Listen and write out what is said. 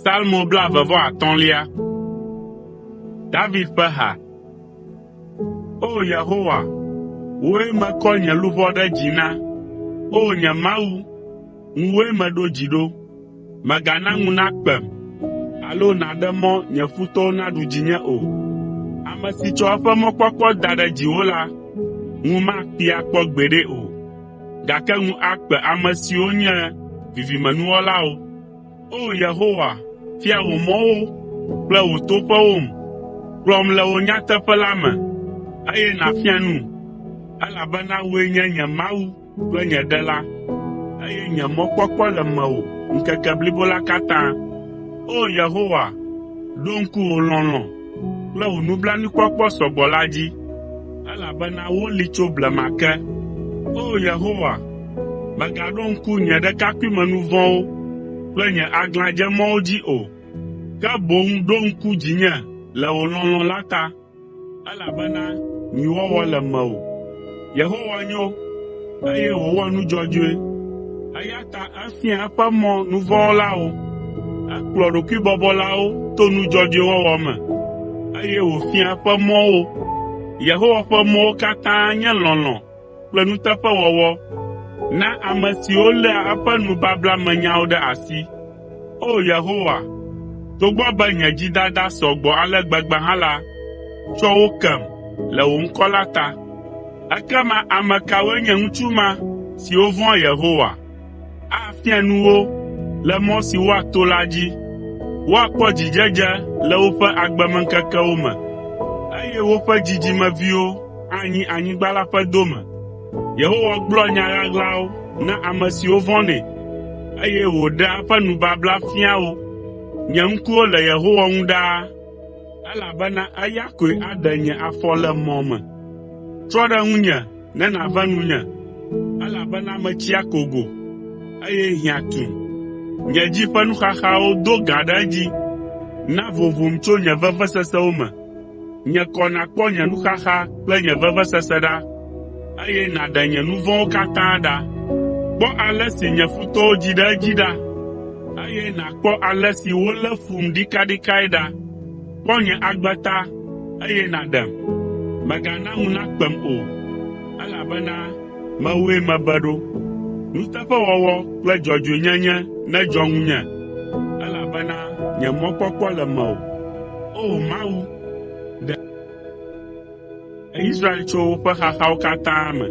Psalmo 133. David ƒe ha. O! Yehowa, wòe mekɔ nye luʋɔ ɖe dzi na. O! Nye Mawu, ŋuwòe meɖo dzi ɖo. Mègana ŋu nakpem alo nàɖe mɔ nye futɔwo naɖu dzinye o. Ame si tsɔ eƒe mɔkpɔkpɔ da ɖe dziwò la, ŋu makpee akpɔ gbeɖe o, gake ŋu akpe ame siwo nye vivimenuwɔlawo. O! Yehowa, fia wò mɔwo kple wò toƒewom. Kplɔm le wò nyateƒe la me, eye nàfia num, elabena wòe nye nye Mawu kple nye Ɖela, eye nye mɔkpɔkpɔ le mewò ŋkeke blibo la katã. O! Yehowa, ɖo ŋku wò lɔlɔ̃ kple wò nublanuikpɔkpɔ sɔgbɔ la dzi, elabena woli tso blema ke. O! Yehowa, mègaɖo ŋku nye ɖekakpuimenu vɔ̃wo kple nye aglãdzemɔwo dzi o, ke boŋ ɖo ŋku dzinye le wò lɔlɔ̃ la ta, elabena nyuiwɔwɔ le mewò. Yehowa nyo, eye wòwɔa nu dzɔdzɔe, eya ta efiaa eƒe mɔ nu vɔ̃ wɔlawo. Ekplɔa ɖokuibɔbɔlawo to nu dzɔdzɔe wɔwɔ me, eye wòfiaa eƒe mɔ wo. Yehowa ƒe mɔwo katã nye lɔlɔ̃ kple nuteƒewɔwɔ na ame siwo léa eƒe nubablamenyawo ɖe asi. O! Yehowa, togbɔ be nye dzidada sɔ gbɔ ale gbegbe hã la, tsɔ wo kem le wò ŋkɔ la ta. Ekema ame kawoe nye ŋutsu ma siwo vɔ̃a Yehowa? Afia nu wo le mɔ si woato la dzi. Woakpɔ dzidzedze le woƒe agbemeŋkekewo me, eye woƒe dzidzimeviwo anyi anyigba la ƒe dome. Yehowa gblɔa nya ɣaɣlawo na ame siwo vɔ̃nɛ, eye wòɖea eƒe nubabla fiaa wo. Nye ŋkuwo le Yehowa ŋu ɖaa, elabena eya koe aɖe nye afɔ le mɔ me. Trɔ ɖe ŋunye ne nàve nunye, elabena metsi akogo, eye hiã tum. Nye dzi ƒe nuxaxawo do gã ɖe edzi, na vovom tso nye vevesesewo me. Nye kɔ nàkpɔ nye nuxaxa kple nye vevesese ɖa, eye nàɖe nye nu vɔ̃wo katã ɖa. Kpɔ ale si nye futɔwo dzi ɖe edzi ɖa, eye nàkpɔ ale si wolé fum ɖikaɖikae ɖa. Kpɔ nye agbe ta, eye nàɖem. Mègana ŋu nakpem o, elabena mewòe mebe ɖo. Nuteƒewɔwɔ kple dzɔdzɔenyenye nedzɔ ŋunye, elabena nye mɔkpɔkpɔ le mewò. O! Mawu, ɖe Israel tso woƒe xaxawo katã me.